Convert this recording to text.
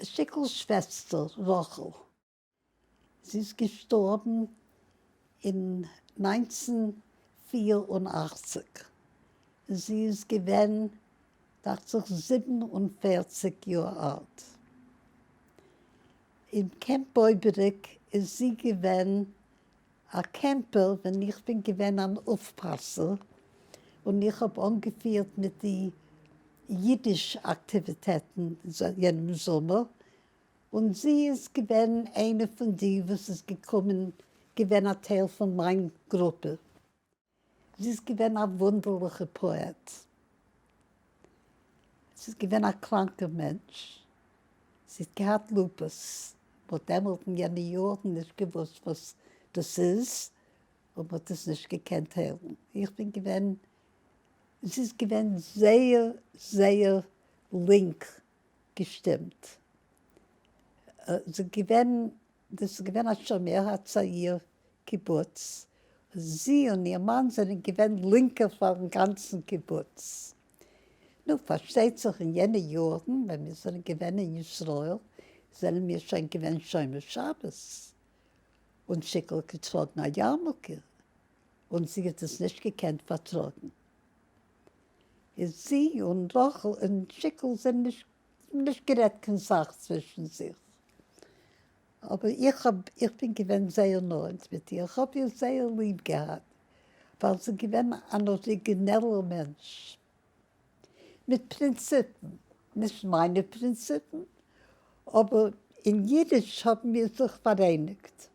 שיקל'ס שוועסטער רחל. זי איז געשטארבן אין 1984. זי איז געווען דאכט זיך 47 יאר אלט. אין קעמפ בויבעריק איז זי געווען א camper ווען איך בין געווען אן אויפפאסער און איך האב אנגעפירט מיט די אידיש אקטיוויטעטן יענעם זומער, און זי איז געווען איינע פון די וואס איז געקומען געווען א טייל פון מיין גרופע. זי איז געווען א וואונדערליכע פאעט. זי איז געווען א קראנקער מענטש. זי האט געהאט לופוס. מ'האט דעמאלט אין יענע יארן נישט געוואוסט וואס דאס איז, און מ'האט עס נישט געקענט היילן. איך בין געווען, זי איז געווען זייער זייער לינק געשטימט. זי איז געווען, דאס איז געווען א שומר הצעיר קיבוץ, זי און איר מאן זענען געווען לינקער פארן גאנצן קיבוץ. נו, פארשטייט זיך אין יענע יארן ווען מיר זענען געווען אין ישראל זענען מיר שוין געווען שומר שבת, און שיקל האט געטראגן א יארמולקע, און זי האט עס נישט געקענט פארטראגן. איז זי און רחל און שיקל זענען נישט נישט גערעדט קיין סאך צווישן זיך. אבער איך האב איך בין געווען זייער נאענט מיט איר, איך האב איר זייער ליב געהאט, ווייל זי איז געווען אן אריגינעלער מענטש, מיט פרינציפן, נישט מיינע פרינציפן, אבער אין אידיש האבן מיר זיך פאראייניגט.